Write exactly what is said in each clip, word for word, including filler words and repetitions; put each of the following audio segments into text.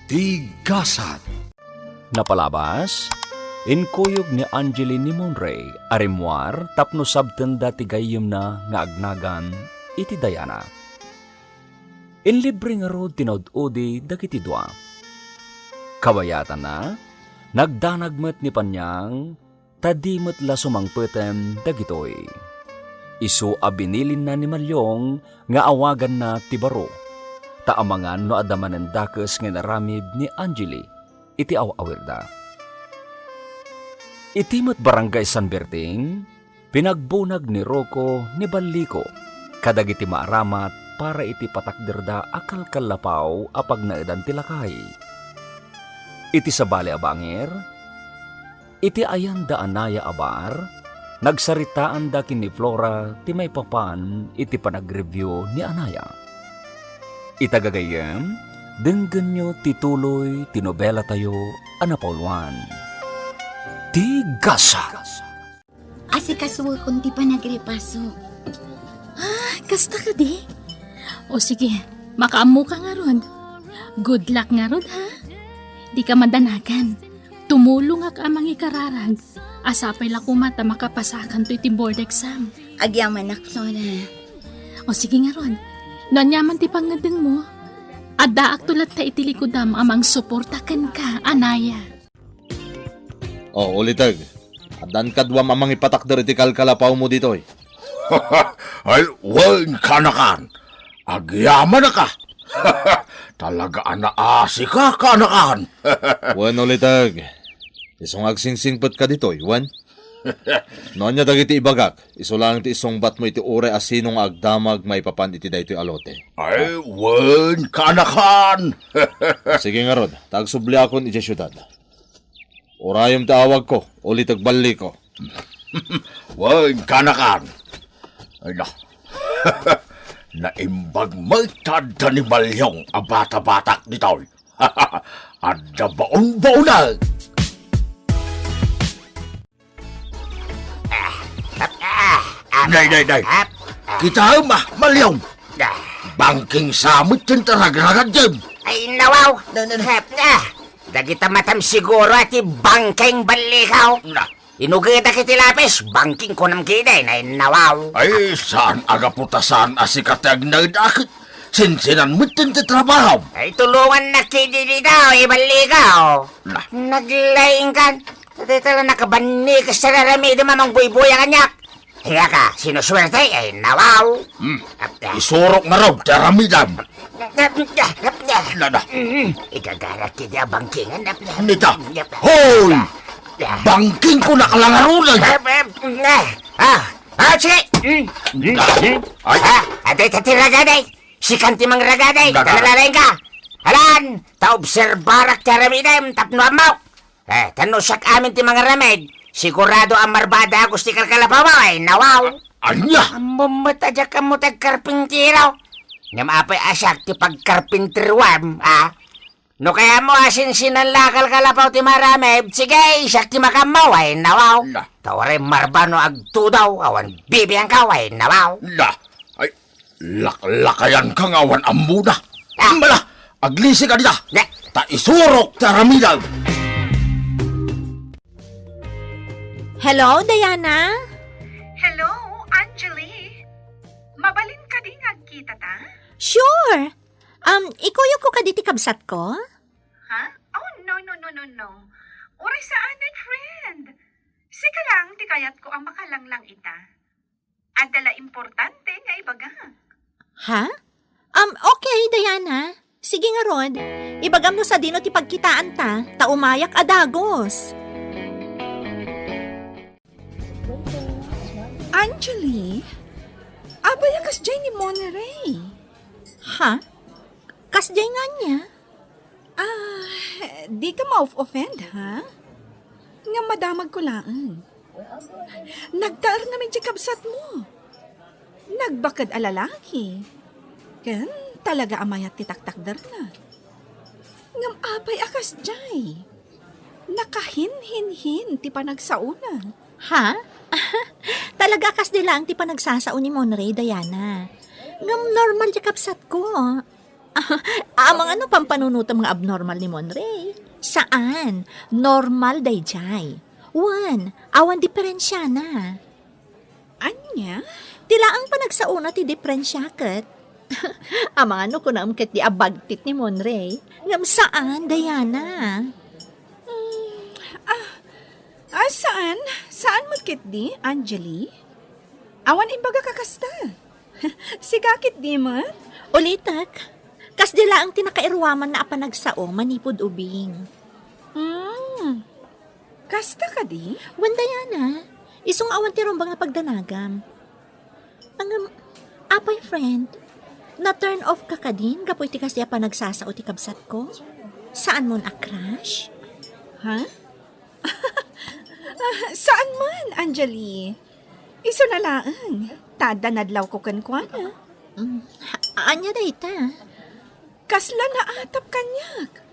Ti gasat. Napalabas, inkuyog ni Angeli ni Monray a rimmuar tapno sabtenda ti gayyemna nga agnagan iti Diana. Inlibre ngarud ti naud-udi dagiti dua. Kabayatanna, nagdanag met ni Panyang ta di met la sumangpeten dagitoy. Isu a binilinna ni Malyong nga awaganna ti baro, ta amangan no adda manen dakes nga inaramid ni Angeli iti aw-awirda. Iti met Barangay San Berting, pinagbunag ni Rocco ni Ballico kadagiti maaramat para iti patakderda a kalkallapaw a pagnaedan ti lakay. Iti sabali a bangir, iti ayanda a Naya a bar, nagsaritaanda ken ni Flora ti maipapan iti panag-review ni Anaya. Ita gagayyem, denggenyo ti tuloy ti nobelatayo a napauluan, Ti Gasa. Asikasuekon ti panagripaso. Ah, kasta kadi? O sige, makaammoka ngarud. Good luck ngarud, ha? Dika madanagan. Tumulongak a mangikararag. Sapay la koma ta makapasakanto iti board exam. Agyamanak, Flora. O sige ngarud, no aniaman ti pangngeddengmo, addaakto latta iti likudam a mangsuporta kenka, Anaya. O, uliteg, addan kaduam a mangipatakder iti kalkalapawmo ditoy. Ay, wen, kaanakan. Agyamanaka. Talaga a naasika, kaanakan. Wen, uliteg. Isu nga agsingsingpetka ditoy, wen? No ania dagiti ibagak, isu laeng ti isungbatmo iti uray a sino nga agdamag maipapan iti daytoy a lote. Ay, wen, kaanakan. Sige ngarud, ta agsubliakon idiay siudad. Urayem ti awagko, uliteg Ballico. Wen, kaanakan. Ay na. Naimbag met ta adda ni Malyong a bata-batak ditoy. Adda baon-baonak. Nay, nay, nay. Kitaem, a, Malyong. Bangking sa met ti ragragad, Jem. Ay, nawaw. Na, na, na. Dagita matam siguro a ti bangking Ballico. Na. Inugetak iti lapis, bangking kunam kidi, nainnawaw. Ay, saan a gapu ta saan a sika ti agnaed a ket sinsinan met ti trabahom. Ay, tulongannak kidi dita, o, Ballico. Na. Naglaingkan. Dita la nakabanni kas ti raramidem a mangbuybuya kaniak. Hiya ka, sinusuerte, ay nawaw. Hmm. Apda. Isurok ngarud ti aramidem. Nada. Mm, igagarak kidi a bangkingan, apda. Nita. Apda. Hoy! Apda. Bangking ko na kalangarunan. Apda. Ah, ah, sige. Mm. Ay. Ah, aday ta ti ragaday. Sikan ti mangragaday. Daga. Talalaing ka. Alan, ta obserbarak ti aramidem, tapno ammo. Eh, ta no siak amin ti mangaramid, sigurado a marba a dagus ti kalkalapawmo, ay, nawaw. Ania? Ammom met a diak ammo ti agkarpintero. Ngem apay a siak ti pagkarpinteruam, a? No kayatmo a sinsinan la a kalkalapaw ti maaramid, sige, siak ti makaammo, ay, nawaw. Na. Ta uray marba no agtudaw, awan bibiangkaw, ay, nawaw. Na. Ay, laklakayanka nga awan ammona. Ah. Mala, aglisika dita. Ne. Ta isurok ti aramidem. Hello, Diana? Hello, Angeli. Mabalin kadi nga agkitata? Sure. Um, ikuyogko kadi ti kabsatko? Ha? Oh, no, no, no, no, no. Uray saanen, friend. Sika lang ti kayatko a makalanglang ita. Adda la importante nga ibagak. Ha? Um, okay, Diana. Sige ngarud, ibagam no sadino ti pagkitaanta, ta umayak a dagus. Angeli, apay a kasdiay ni Monterey? Ha? Kasdiay nga ania? Ah, dika ma-off-offend, ha? Nga madamagko laeng. Nagtaer ngamin ti kabsatmo. Nagbaked a lalaki. Ken talaga a mayat ti taktakderna. Ngem apay a kasdiay? Nakahinhinhin ti panagsaona. Ha? Talaga a kasdiay laeng ti panagsasao ni Monterey, Diana. Ngem normal ti kabsatko. Amangan no pampanunotem nga abnormal ni Monray. Saan. Normal daydiay. Wen, awan diferensiana. Ania? Ti laeng panagsaona ti diferensia ket. Amangan no kunaem ketdi a bagtit ni Monray. Ngem saan, Diana. Hmm, ah, ah, saan? Saan met ketdi, Angeli? Awan imbagak a kasta. Sika ketdi met? Ulitek, kasdi laeng ti nakairuamanna a panagsao manipud ubing. Hmm. Kasta kadi? Wen, Diana, isu nga awan ti rumbeng a pagdanagam. Ngem, apay, friend, na-turn off ka kadin gapu iti kasdi a panagsasao ti kabsatko? Saanmon a crush? Ha? Ah, saan man, Angeli. Isuna laeng, ta adda nadlawko kenkuana. Mm, a-, ania dayta? Kasla naatap kaniak.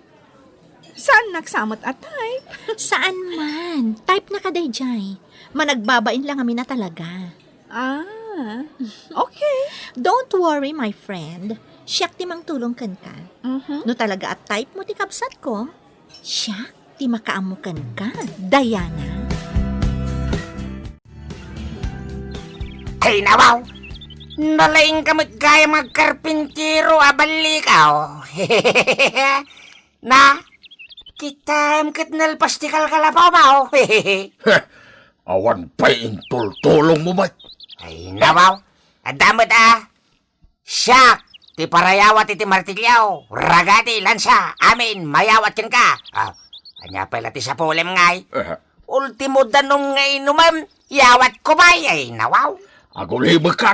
Saannak sa met a type. Saan man. Type na ka daydiay. Managbabain la ngamin a talaga. Ah, okay. Don't worry, my friend. Siak ti mangtulong kenka. Mhm. No talaga a type mo ti kabsatko, siak ti makaammo kenka, Diana. Ay, nawaw! Nalaing ka met gayam nga karpintero a ballikaw. Na, kitaem ket nalpas ti kalkalapaw, maw. Heh, awan pay intultulong mo met. Ay, nawaw. Adda met, a. Siak ti parayawat iti martilyo, ragati, lansa, amin, mayawat kenka. Ah, ania pay la ti sapulem ngay? Eh. Ultimo danum nga inumem, yawatko pay, ay, nawaw. Agulibek ka.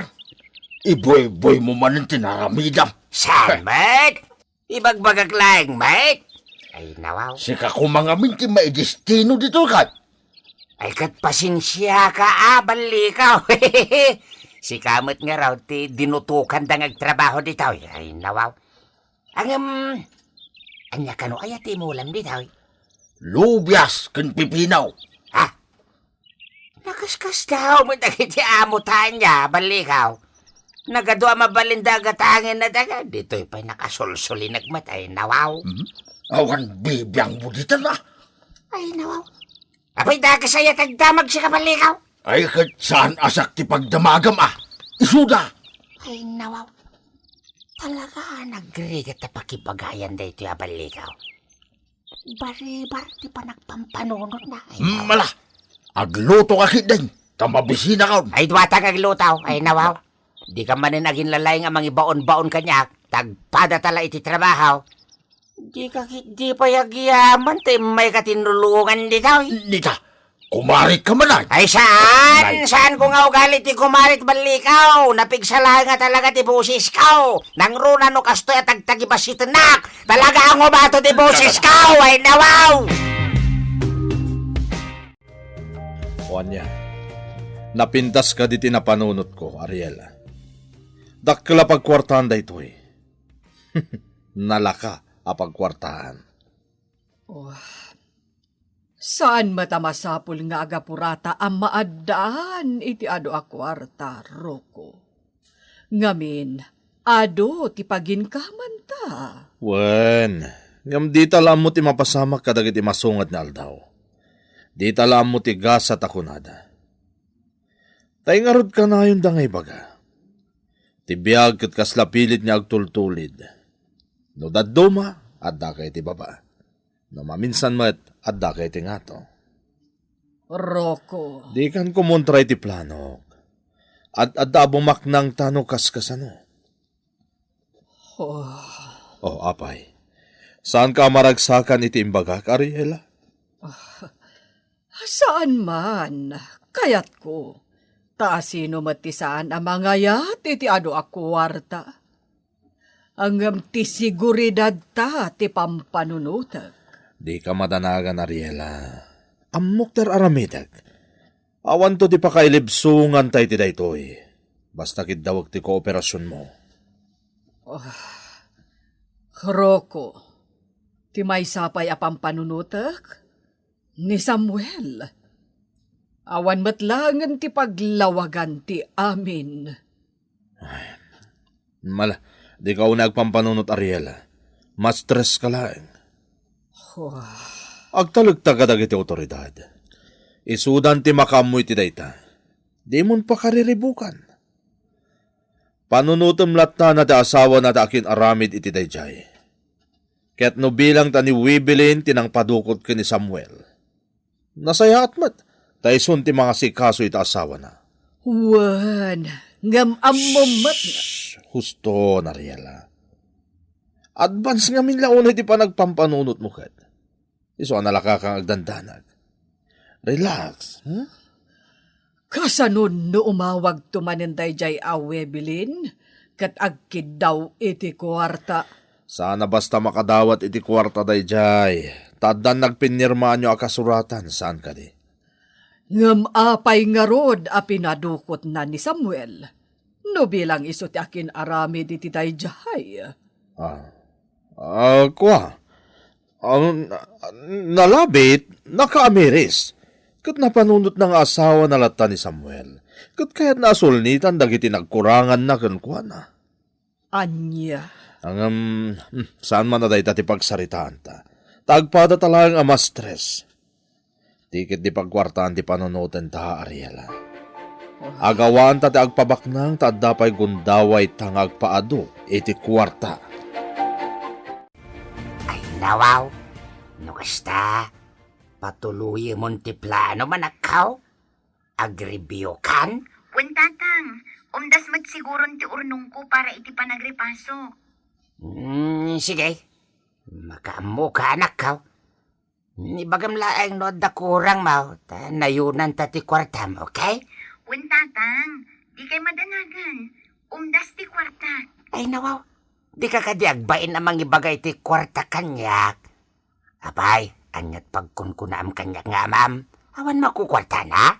Ibuy-buy mo manen ti naramidam. Saan met? Ibagbagak laeng met. Ay, nawaw. Sika koma ngamin ti maidestino ditoy, kat? Ay, ket pasensiaka, a, ballikaw. Sika met ngarud ti dinutokanda nga agtrabaho ditoy. Ay, nawaw. Ngem, ania kano aya ti imulam ditoy? Lubias ken pipino. Ha? Nakaskasdaaw met dagiti amo ta ania, ballikaw. Nagadu a mabalinda a gatangenna daga, ditoy pay nakasulsulinek met, ay, nawaw. Hmm? Awan bibiang mo dita na. Ay, nawaw. Apay, dagas aya ti agdamag, sika, ballikaw? Ay, ket saan a siak ti pagdamagam, a. Isuda. Ay, nawaw. Talaga a nagrigat a pakibagayan daytoy a ballikaw. Baribar ti panagpampanunotna. Ay, nawaw. Mala, agluto ka ketdin, ta mabisinakon. Ay, duata nga agluto. Ay, nawaw. Dika manen aginlalaing a mangibaon-baon kaniak, ta agpadata la iti trabaho. Dika ketdi pay agyaman ta immayka tinulongan ditoy. Dita, kumarik ka manen. Ay, saan? Nay. Saanko nga ugali ti kumarik, ballikaw. Napigsa laeng a talaga ti bosesko. Nangruna no kastoy a tagtagibasitennak. Talaga a ngumato ti bosesko. Ay, nawaw! O ania, napintas kadi ti napanunotko, Ariel. Dakkel a pagkuartaan daytoy. Nalaka a pagkuartaan. Oh, saan met a masapul nga agapurata a maaddaan iti adu a kuarta, Rocco. Ngamin, adu ti paginkamanta. Wen, ngem dita la ammo ti mapasamak kadagiti masunget nga aldaw. Dita la ammo ti gasat a kunada. Tay ngarud kanayonda nga ibaga. Ti biag ket kasla pilit nga agtultulid. No dadduma, addaka iti baba. No maminsan met, addaka iti ngato. Rocco. Dikan kumontra iti planok. Ad-adda a bumaknang ta no kaskasano. Oh. Oh, apay. Saanka a maragsakan iti imbagak, Ariela? Saan man, kayatko. Ta asino met ti saan a mangayat iti adu a kuarta? Ngem ti seguridadta ti pampanunotek. Dika madanagan, Ariela. Ammok ti ar-aramidek. Awanto ti pakailibsonganta iti daytoy. Basta kiddawek ti kooperasionmo. Ah, Rocco, ti maysa pay a pampanunotek, ni Samuel. Awan met laengen ti paglawagan ti amin. Ay, mala, Dika unay agpampanunot, Ariel. Mastres ka laeng. Agtalekta kadagiti awtoridad. Isudan ti makaammo iti dayta. Dimon pakariribukan. Panunotem latta na ti asawana ti akin-aramid iti daydiay. Ket no bilang ta ni Webelin ti nangpadukot ken ni Samuel, nasayaat met ta isun ti mangasikaso iti asawana. Wen, ngem ammom met nga Shh! Husto, Ariela. Advance ngamin la unay ti panagpampanunotmo ket. Isu a nalaka kang agdandanag. Relax, hmm? Kasanon no umawagto manen daydiay a Webelin ket agkiddaw iti kuarta? Saan a basta makadawat iti kuarta daydiay, ta addan nagpinirmaanyo a kasuratan, saan kadi? Ngem apay ngarud a pinadukotna ni Samuel? No bilang isu ti akin-aramid iti daydiay. Ah. Ah, kua. Ah, na-, nalabit, nakaamiris. Ket napanunotna nga asawana latta ni Samuel. Ket kayatna a sulnitan dagiti nagkuranganna kenkuana. Ania? Ngem, hmm, saan man a dayta ti pagsaritaanta. Ta agpadata laeng a mastres. Ti ket di pagkuartaan ti panunotenta, Ariela. Agawanta ti agpabaknang ta adda pay gundawayta nga agpaadu iti kuarta. Ay, nawaw. No kasta, patuloyemon ti plano, manakkaw. Agreviewkan? Wen, Tatang. Umdas met siguron ti urnongko para iti panagripaso. Hmm, sige. Makaammoka, anakkaw. Ibagam laeng no adda kurangmo, ta nayonanta ti kuartam, okay? Wen, Tatang, dikay madanagan. Umdas ti kuarta. Ay, nawaw, dika kadi agbain a mangibaga iti kuarta kaniak? Apay, aniat pagkunkunaam kaniak nga amam? Awan makukuartana?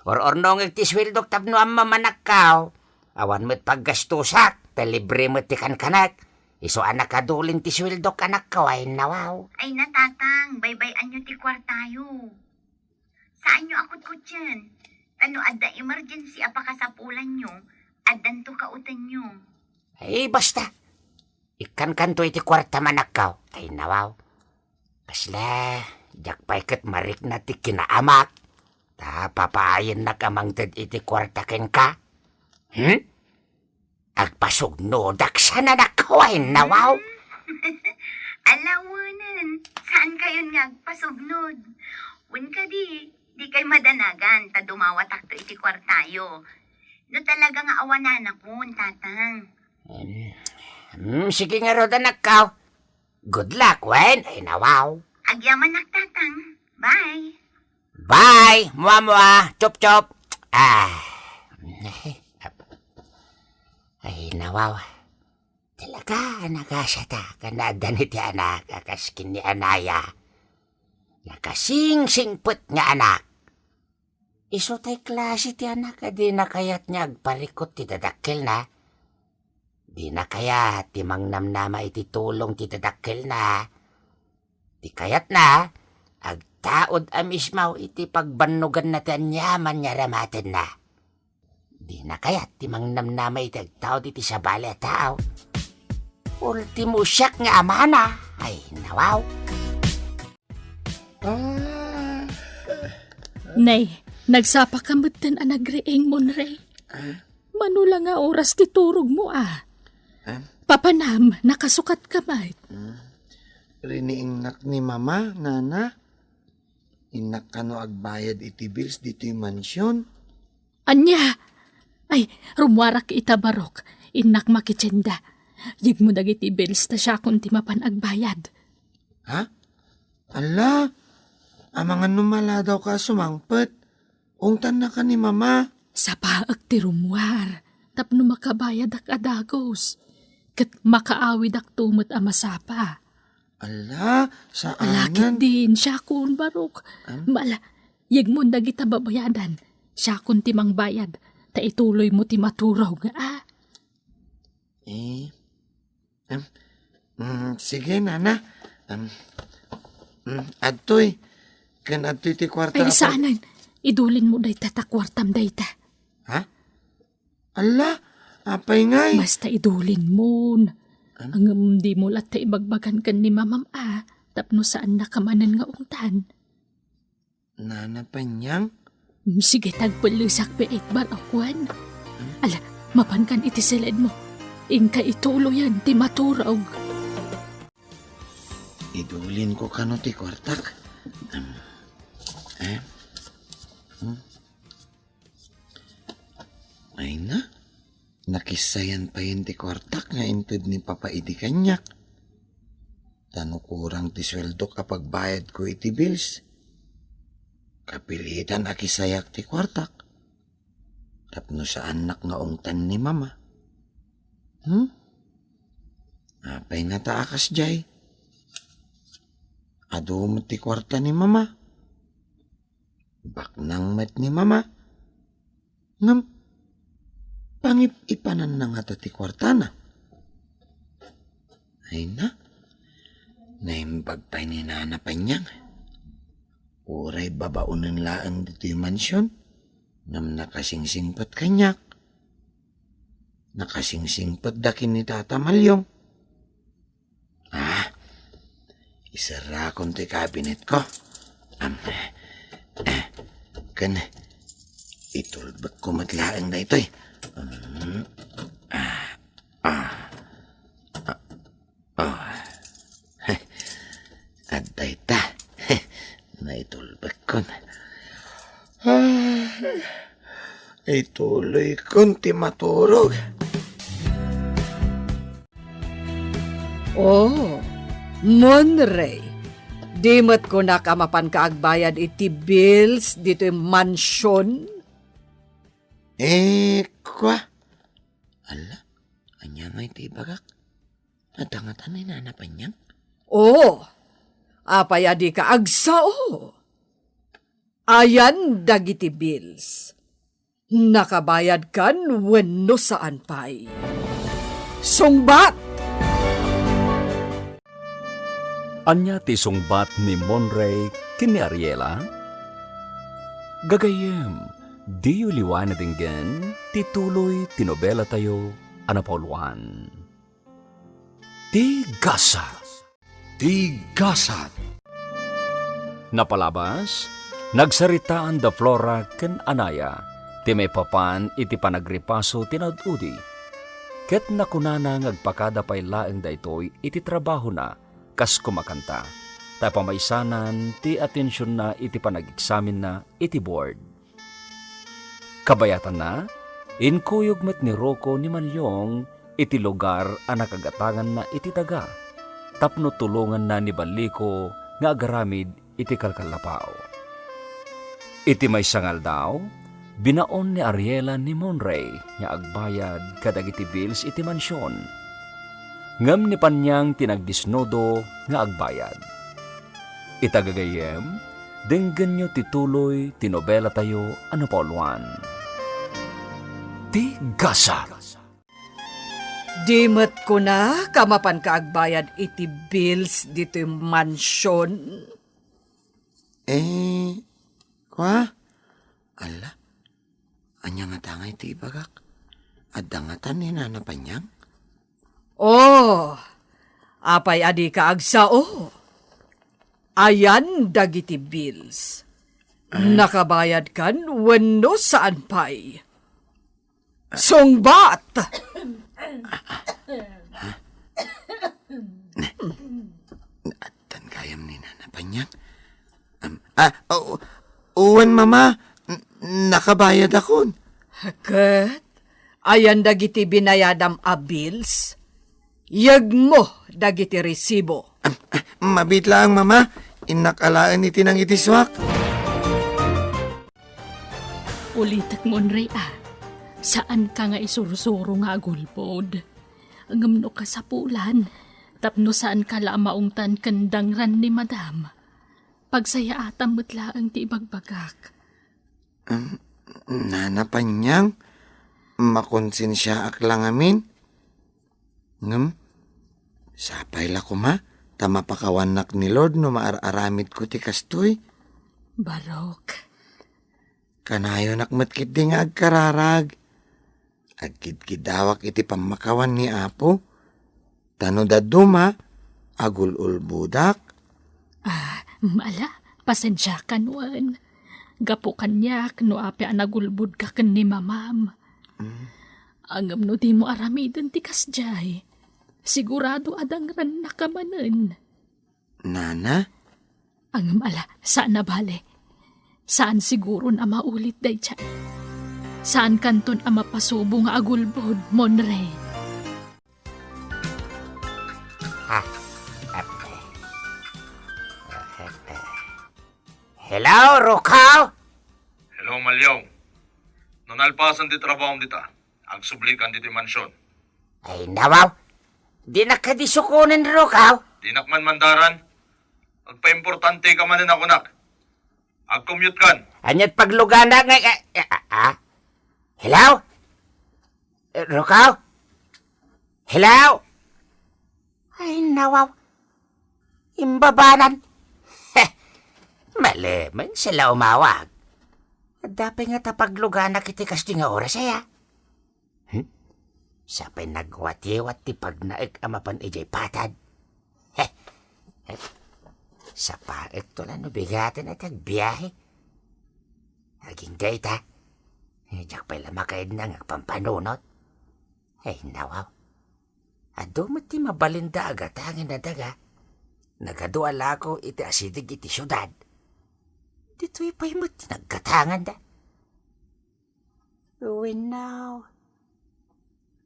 Or-ornongek ti sueldok tapno ammom, anakkaw. Awan met paggastusak, ta libre met ti kankanak. Isu a nakadulin ti sueldok, anakkaw, ay nawaw. Ay na, Tatang, baybay-anyo ti kuartayo. Saanyo a kutkuttien, ta no adda emergency a pakasapulanyo, addanto kautenyo. Ay, basta. Ikkankanto iti kuartam, anakkaw. Ay, nawaw. Kasla, diak pay ket marikna ti kinaamak. Ta papaayennak a mangted iti kuarta kenka. Hmm? Agpasugnodak saan, anakkaw, ay nawaw. Alawanen, saankayon nga agpasugnod? Wen kadi, dikay madanagan ta dumawatakto iti kuartayo. No talaga nga awananakon, Tatang. Em, hmm, sige ngarud, anakkaw. Good luck, wen? Ay, nawaw. Agyamanak, Tatang. Bye. Bye, mua, mua. Chop, chop. Ah. Ay, nawaw. Talaga a nagasat a kanadan iti anak a kas ken ni anaya. Nakasingsingpet nga anak. Isu tay klase ti anak a dina kayat nga agparikut ti dadakkelna. Dina kayat ti mangnamnama iti tulong ti dadakkelna. Ti kayatna, agtaud a mismo iti pagbannoganna ti aniaman nga aramatenna. Dina kayat ti mangnamnama iti agtaud iti sabali a tao. Ultimo siak nga amana. Ay, nawaw. Ah. Nay, nagsapa ka metten a nagriing, Monray. Ah? Mano la nga oras ti turogmo, a? Ah? Papanam, nakasukat ka met. Hmm. Riniingnak ni Mama, Nana. Innak kano agbayad iti bills ditoy mansion? Ania? Ay, rummuarak ita, Barok. Innak makitienda. Yegmo dagiti bills ta siakon ti mapan agbayad. Ha? Alla, amangan no maladawka a sumangpet. Ungtannaka ni Mama. Sapaek ti rummuar tapno makabayadak a dagus. Ket makaawidakto met a masapa. Ala, saanen. Ala, ketdin, siakon, Barok. Am? Mala, yegmon dagita babayadan. Siakon ti mangbayad, ta ituloymo ti maturog, a? Eh, am, mm, sige, Nana. Am, mm, adtoy. Ken adtoy ti kuarta. Ay, a pa- saanen. Idulinmo dayta ta kuartam dayta. Ha? Alla, Apay ngay? Basta idulinmon. Ano? Ngem dimo latta ibagbagan ken ni mamam a, tapno saannaka manen nga ungtan. Nana Panyang? Mm, sige, tagpellesak pay, Ekbar, awan. Ala, mapankan iti siledmo. Inka ituloyen ti maturog. Idulinko kano ti kuartak. Em, eh? Hmm? Ay na, nakissayan payen ti kuartak nga inted ni Papa idi kaniak. Ta no kurang ti sueldok a pagbayadko iti bills, kapilitan a kissayak ti kuartak. Tapno saannak nga ungtan ni Mama. Hmm? Apay ngata a kasdiay? Adu met ti kuarta ni Mama. Baknang met ni Mama. Ngem, pangip-ipananna ngata ti kuartana. Ay na, naimbag pay ni Nana Panyang. Uray babaonen laeng ditoy mansion, ngem nakasingsingpet kaniak. Nakasingsingpetda ken ni Tata Maliong. Ah, iserrakon ti kabinetko. Am, eh, ken itulbekko met laeng daytoy. Mm, ah, ah, ah, ah. Adda ita. Naitulbekkon. Ah, ituloykon ti maturog. Oh, Monrey, di met kunak a mapanka agbayad iti bills ditoy mansion? Eh, kwa? Ala, ania ngay ti ibagak? Adda ngata ni Nana Panyang? Oh, apay a dika agsao? Ayan dagiti bills. Nakabayadkan wenno saan pay? Sungbat! Ania ti sungbat ni Monrey ken ni Ariela? Gagayyem, diyo liwan a denggen ti tuloy ti nobelatayo a napauluan. Ti Gasat. Ti Gasat. Napalabas, nagsaritaan da Flora ken Anaya ti maipapan iti panagripaso ti naud-udi. Ket nakunana nga agpakada pay laeng daytoy iti trabahona kas kumakanta, ta pamaysanan ti atensionna iti panageksamenna iti board. Kabayatanna, inkuyog met ni Rocco ni Maliong iti lugar a nakagatanganna iti daga tapno tulonganna ni Ballico nga agaramid iti kalkallapao. Iti maysa nga aldaw, binaon ni Ariela ni Monrey nga agbayad kadagiti bills iti mansion. Ngem ni Panyang ti nagdisnudo nga agbayad. Ita gagayyem, denggenyo ti tuloy ti nobelatayo a napauluan. Ti Gasat. Di met kunak a mapanka agbayad iti bills ditoy mansion? Eh, kwa? Ala, ania ngata ngay ti ibagak? Adda ngata ni Nana Panyang? Oh, apay a dika agsao? Ayan dagiti bills. Ay. Nakabayadkan wenno saan pay? Sungbat! Naaddan gayam ni Nana Panyang? Am, ah, o-, uwan, Mama. N-, nakabayadakon. Ket, ayan dagiti binayadam a bills? Yegmo dagiti resibo. Am, ah, mabiit laeng, Mama. Innak alaen iti nangitisuak. Ulitek, Monrey, a. Saanka nga isursuro nga agulbod. Ngem no kasapulan, tapno saanka la a maungtan ken dangran ni Madam, pagsayaatam met laeng ti ibagbagak. Em, Nana Panyang, makonsensiaak la ngamin. Ngem, sapay la koma, ta mapakawannak ni Lord no maar-aramidko ti kastoy. Barok. Kanayonak met ketdi nga agkararag. Agkidkidawak iti pammakawan ni Apo, ta no dadduma, agul-ulbodak. Ah, ala, pasensiakan wen. Gapu kaniak no apay a nagulbodka ken ni mamam. Mm. Ngem no dimo aramiden ti kasdiay, sigurado a dangrannaka manen. Nana? Ngem ala, saan a bale. Saan siguron a maulit daydiay. Saankanton a mapasubo nga agulbod, Monre. Hello, Rukaw? Hello, Malyaw. No nalpasen ti trabahom dita, agsublikan ditoy mansion. Ay, nawaw. Dinak kadi sukonen, Rukaw. Dinak man mandaran. Agpaimportanteka manen a kunak. Agcommute kan. Ania't paglugana nga, ah, ah, ah? Hello? Eh, Rukaw? Hello? Ay, nawaw. Imbabanan. Heh. Malemen, sila umawag. Adda pay ngata pagluganak iti kasdi nga oras aya. Hmm? Sapay nagwatiwat ti pagnaek a mapan idiay patad. Heh. Heh. Sapaekto la no bigaten a ti agbiahe. Agingga ita. Eh, diak pay la makaidna nga agpampanunot. Ay, nawaw. Adu met ti mabalinda a gatangen a daga. Nagadu a lako iti asideg iti siudad. Ditoy pay met ti naggatanganda. Wenno,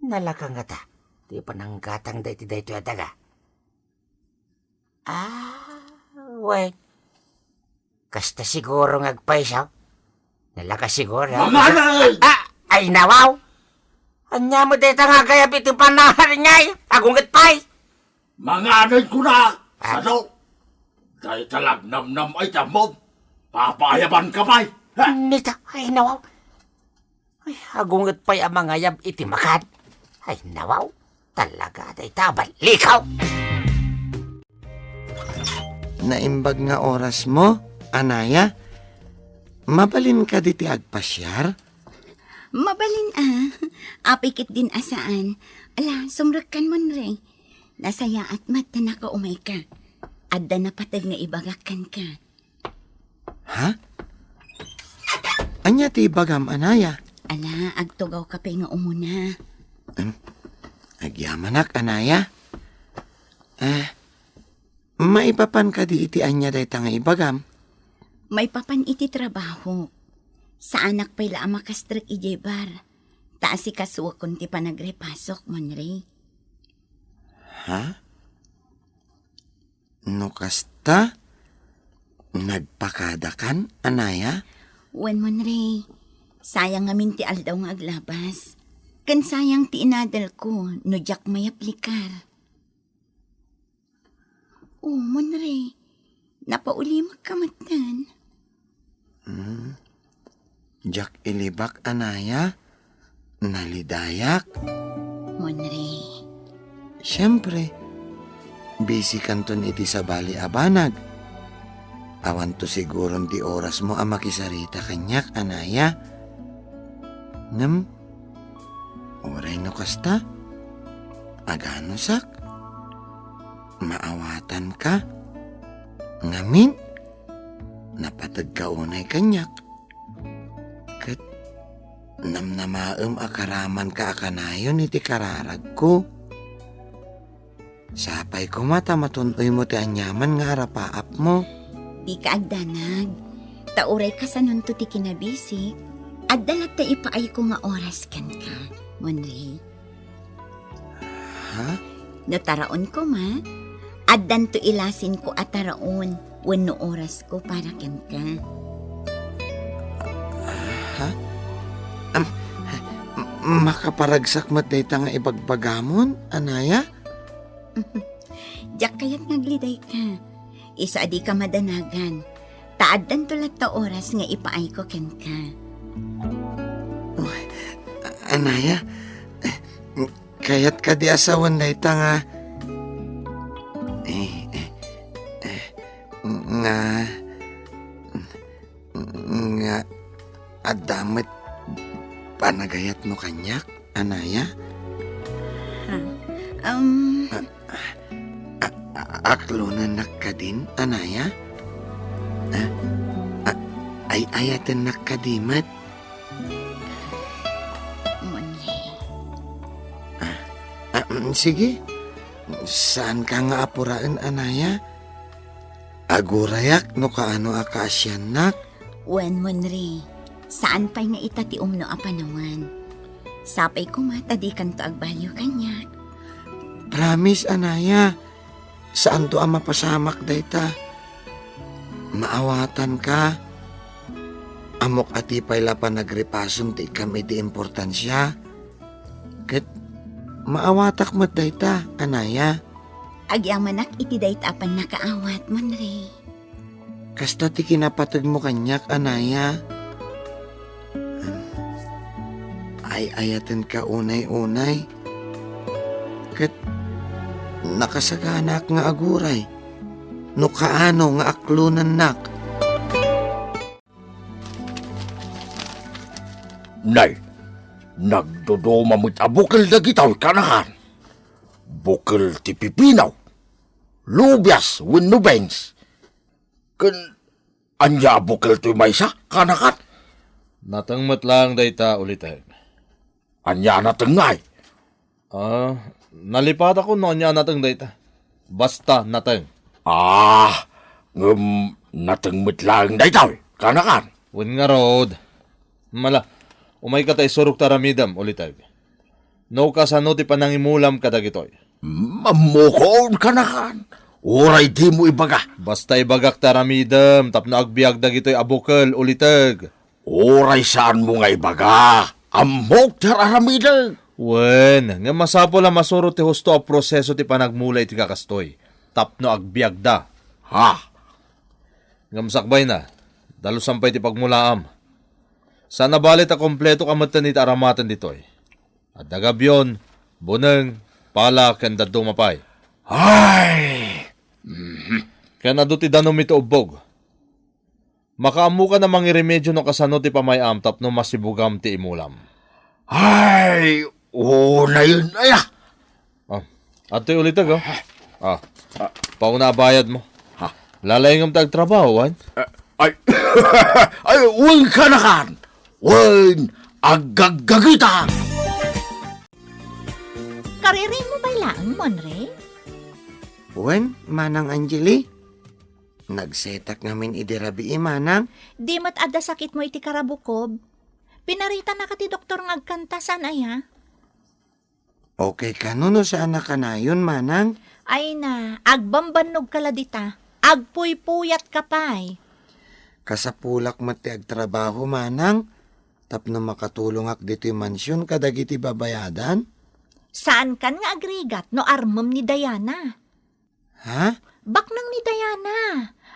nalaka ngata ti pananggatangda iti daytoy a daga? Ah, wen. Kasta siguro nga agpayso. Nalaka siguro. Mangana! Ah, ay, nawaw! Ania met dayta nga agayab iti panangaringay? Agunget pay! Manganay kuna, ah, sano? Dayta la agnamnam a iti ammom. Papaayabanka pay. Ha? Nita, ay, nawaw. Ay, agunget pay a mangayab iti makan. Ay, nawaw. Talaga, dayta a ballikaw. Naimbag nga orasmo, Anaya. Mabalin kadi ti agpasiar? Mabalin a. Apay ketdin a saan. Ala, sumrekkan, Monre. Nasayaat met ta nakaumayka. Adda napateg nga ibagak kenka. Ha? Ania ti ibagam, Anaya? Ala, agtugawka pay nga umuna. Em, agyamanak, Anaya. Eh, maipapan kadi iti ania dayta nga ibagam? Maipapan iti trabaho. Saanak pay la a makastrek idiay bar. Ta asikasuakon ti panagrepasok, Monre. Ha? No kasta, nagpakadakan, Anaya? Wen, Monre, sayang ngamin ti aldaw nga aglabas. Ken sayang ti inadelko no diak mayaplikar. O, Monre, napaulimek ka metten. Hmm. Diak ilibak, Anaya. Nalidayak. Monre. Siempre, busy kanton iti sabali a banag. Awanto siguron ti orasmo a makisarita kaniak, Anaya. Ngem, uray no kasta, aganusak, maawatanka, ngamin, napategka unay kaniak. Ket namnamaem a karamanka a kanayon iti kararagko. Sapay koma ta matun-oymo ti aniaman nga arapaapmo. Dika agdanag, ta uray kasanonto ti kinabisik, adda latta ipaayko nga oras kenka, Monre. Ha? No taraon koma, addanto ilasinko a taraon wenno orasko para kenka. Ha? Am, m-, makaparagsak met dayta nga ibagbagamon, Anaya? Diak kayat nga aglidayka. Isu a dika madanagan. Ta addanto latta oras nga ipaayko kenka. Uy, Anaya, kayat kadi a sawen dayta nga, eh, eh, eh, nga, nga adda met panagayatmo kaniak, Anaya? Ha? Um, A-, a-, aklonennak kadin, Anaya? A-, a-, ay-ayatennak kadi met? Monye. A, mm, sige. Saanka nga apuraen, Anaya. Agurayak no kaano a kaasiannak. Wen, Monre, saan pay nga ita ti umno a panawen. Sapay koma ta dikanto agbaliw kaniak. Promise, Anaya. Saanto a mapasamak dayta. Maawatanka. Ammok a ti pay la panagripasom ti ikkam iti importansia. Ket maawatak met dayta, Anaya. Agyamanak iti dayta a pannakaawat, Monre. Kasta ti kinapategmo kaniak, Anaya. Ay-ayatenka unay-unay. Ket nakasaganaak nga aguray no kaano nga aklonennak. Nay, nagduduma met a bukel dagitoy, kanakan. Bukel ti pipino, lubias wenno beans. Ken ania a bukel toy maysa, kanakan? Nateng met laeng dayta, Uliteg. Ania a nateng ngay? Ah, nalipatakon no ania a nateng dayta. Basta nateng. Ah, ngem nateng met laeng daytoy, kanakan? Wen ngarud. Mala, umayka ta isurok ta aramidem, Uliteg. No kasano ti panangimulam kadagitoy? Mammukon, kanakan. Uray dimo ibaga. Basta ibagak ta aramidem tapno agbiag dagitoy a bukel, Uliteg. Uray saanmo nga ibaga, ammok ti ar-aramidek. Wen, ngem masapul a masurot ti husto a proseso ti panagmula iti kakastoy, tapno agbiagda. Ha? Ngem sakbayna, dalusan pay ti pagmulaam. Saan a bale ta kompleto ka metten iti aramaten ditoy. Adda gabion, buneng, pala, ken dadduma pay. Ay! Mhm. Ken adu ti danum iti ubbog. Makaammokan a mangiremedio no kasano ti pamay-am tapno masibugam ti imulam. Ay, unayen aya. Ah, adtoy uliteg, oh. Ah, pauna a bayad mo. Ha? Lalaingem ti agtrabaho, wen? Eh, ay, ay, wen kanakan. Wen, aggaggagita. Kaririing mo pay laeng, Monre? Wen, Manang Angeli. Nagsetak ngamin idi rabii, Manang. Di met adda sakitmo iti karabukob. Pinaritannaka ti doktor nga agkanta, saan aya? Okay kano no saan a kanayon, Manang? Ay na, agbambannogka la dita. Agpuypuyatka pay. Kasapulak met ti agtrabaho, Manang, tapno makatulongak ditoy mansion kadagiti babayadan. Saankan nga agrigat no armem ni Diana. Ha? Baknang ni Diana.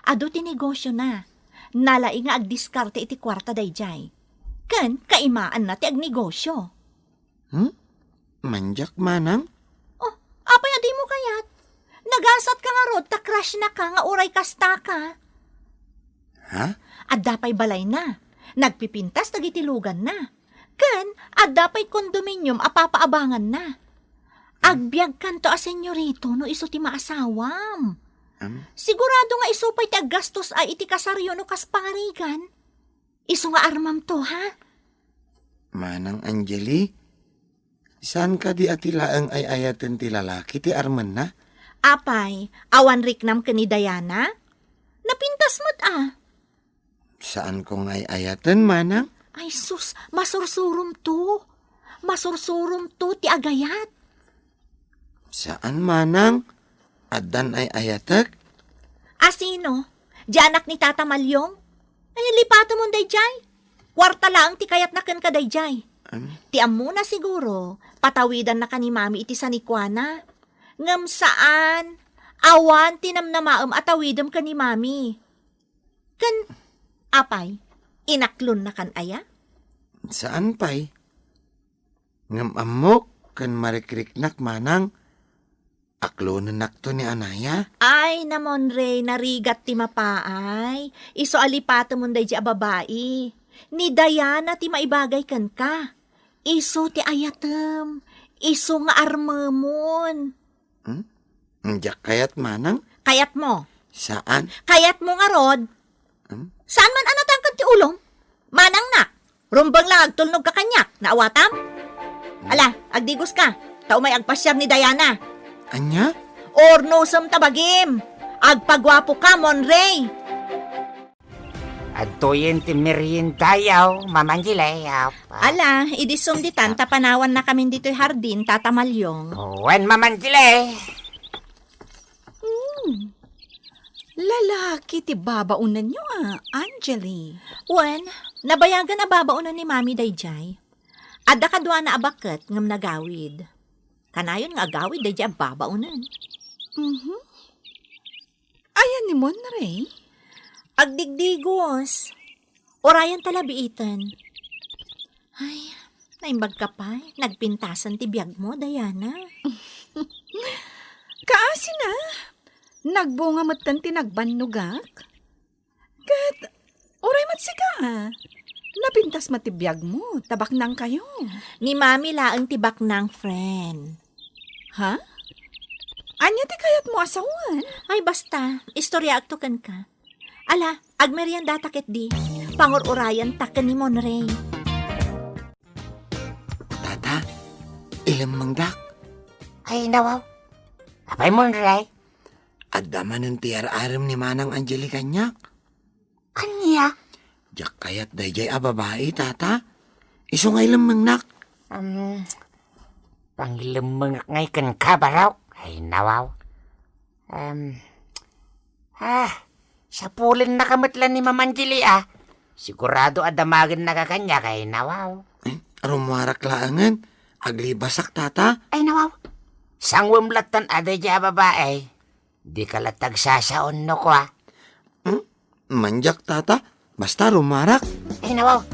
Adu ti negosiona. Nalaing nga agdiskarte iti kuarta daydiay. Ken kaimaanna ti agnegosio. Hmm? Mandiak, Manang? Oh, apay a dimo kayat? Nagasatka ngarud ta crushnaka nga uray kastaka. Ha? Adda pay balayna. Nagpipintas dagiti luganna. Ken adda pay condominium a papaabanganna. Agbiagkanto a senyorito no isu ti maasawam. Am? Sigurado nga isu pay ti aggastos a iti kasaryo no kas pangarigan. Isu nga armamto, ha? Manang Angeli, saan kadi a ti laeng ay-ayaten ti lalaki ti armenna? Apay, awan riknam ken ni Diana? Napintas met a. Saanko nga ay-ayaten, Manang. Ay sus, masursuromto. Masursuromto ti agayat. Saan, Manang. Addan ay-ayatek? Asino? Di anak ni Tata Malyong? Ay, lipatemon daydiay. Kuarta laeng ti kayatna kenka daydiay. Am? Ti ammona siguro, patawidannaka ni Mami iti sanikuana. Ngem saan, awan ti namnamaem a tawidem ken ni Mami. Ken, apay, inaklonnakan aya? Saan pay. Ngem ammok ken marikriknak, Manang, aklonennakto ni Anaya. Ay, Namonre, narigat ti mapaay. Isu a lipatemon daydi a babai. Ni Diana ti maibagay kenka. Isu ti ayatem. Isu nga armemon. Hmm? Diak kayat manang? Kayatmo. Saan? Kayatmo ngarud. Hmm? Saan man a natangkad ti ulom? Manangnak. Rumbeng lang agtulnog ka kaniak. Naawatam? Ala, agdigos ka. Ta umay agpasiar ni Diana. Ania? Urnosem ta bagim. Agpaguapo ka, Monray. Adtoyen ti meriendayo, Mama Angeli, ah, ah. Ala, idi sumditan, ta panawannakamin ditoy hardin, Tata Malyong. Wen, Mama Angeli. Hmm. Lalaki ti babaonenyo, ah, Angeli. Wen, nabayagan a babaonen ni Mami daydiay. Adda kaduana a baket ngem nagawid. Kanayon nga agawid daydiay a babaonen. Mhm. Ayan ni Monray? Agdigdigos. Urayan ta la biiten. Ay, naimbag ka pay. Nagpintasan ti biagmo, Diana. Kaasina, nagbunga metten ti nagbannogak. Ket, uray met sika, a. Napintas met ti biagmo, ta baknangkayo. Ni Mami laeng ti baknang, friend. Ha? Ania ti kayatmo a sawen? Ay, basta, istoriaakto kenka. Ala, agmeriendata ketdi. Pangur-urayanta ken ni Monray. Tata, ilemmengdak. Ay, nawaw. Apay, Monray? Adda manen ti ar-arem ni Manang Angeli kaniak. Ania? Diak kayat daydiay a babai, Tata. Isu nga ilemmengnak. Um, pangilemmengak ngay kenka, Barok. Ay, nawaw. Um, ah, sapulennaka met la ni Mama Angeli, a. Sigurado a damagennaka kaniak, ay, nawaw. Eh, rummuarak laengen. Aglibasak, Tata. Ay, nawaw. Sanguem lattan a daydiay a babai. Dika latta agsasaon no kua. Hmm? Mandiak, Tata. Basta rummuarak. Ay, nawaw.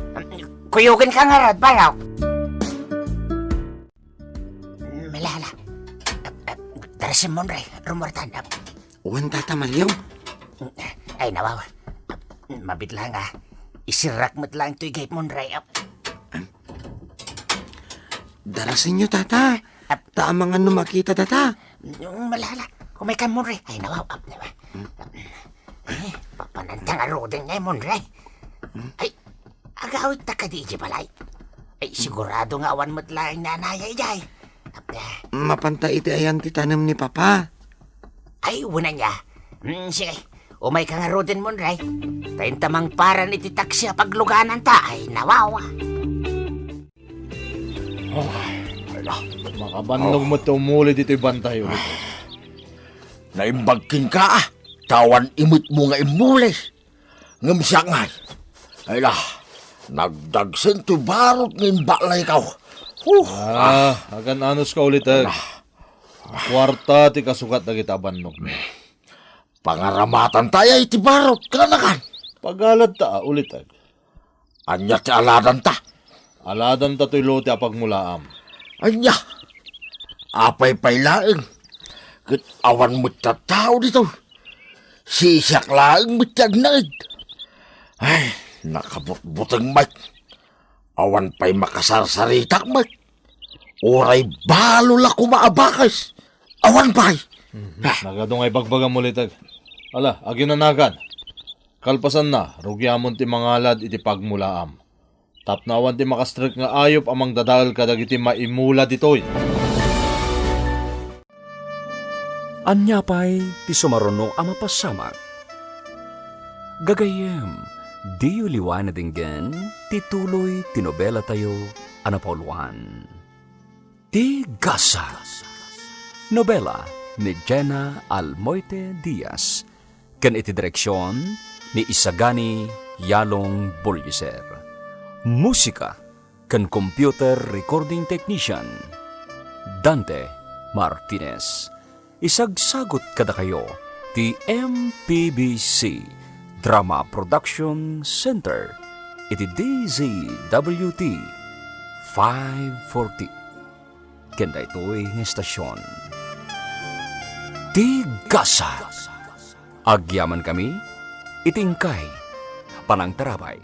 Kuyogenka ngarud, Barok. Mala, ala. Darasem, Monray. Rummuartan. Wen, Tata Malyong. Ay, nawaw. Mabiit laeng, a. Isirrak met laeng toy gayam, Monray. Darasenyo, Tata. Ap- Ta amangan no makita, Tata. Mala, ala. Umaykan, Monray. Ay, nawaw. Ap-, nawaw. Eh, papananta ngaruden ngay, Monray. Ay, agawidta kadi idiay balay. Ay, sigurado nga awan met laeng nanaya idiay. Ap-, eh. Mapanta iti ayan ti tanem ni Papa. Ay, wen aya. Mm, sige. Umayka ngaruden, Monray. Ta inta mangparan iti taksi a paglugananta. Ay, nawaw. Ay, ay, la, makabannog met ti umuli ditoy bantay ulit. Naimbag kenka, a, ta awan imetmo nga immuli. Ngem siak ngay, ay la, nagdagsen toy barot nga imbalaykaw. Huh. Ah, agan-anos ka ulit, eh. Ala. Kuarta ti kasukat dagiti abannogmi. Pangaramatanta aya iti barot, kanakan? Pagaladta, a, ulit, eh. Ania ti aladanta? Aladanta toy lote a pagmulaam. Ania? Apay pay laeng? Ket awan met tattao ditoy. Sisiak laeng met ti agnaed. Ay, nakabutbuteng met. Awan pay makasarsaritak met. Uray balo la koma a bakes. Awan pay. Mhm. Ah. Nagadu nga ibagbagam ulit, ag-, ala, aginanagan. Kalpasanna, rugiamon ti mangalad iti pagmulaam. Tapno awan ti makastrek nga ayup a mangdadael kadagiti maimula ditoy. Ania pay ti sumaruno a mapasamak? Gagayyem, diyo liwa nadenggen ti tuloy ti nobelatayo a napauluan. Ti Gasa. Nobela ni Jenna Almoite Diaz, ken iti direksion ni Isagani Yalong Bulldozer. Musika ken computer recording technician, Dante Martinez. Isagsagut kadakayo ti M P B C Drama Production Center iti D Z W T five forty. Ken daytoy nga estasion, ti Gasa. Agyamankami iti inkay panangtarabay.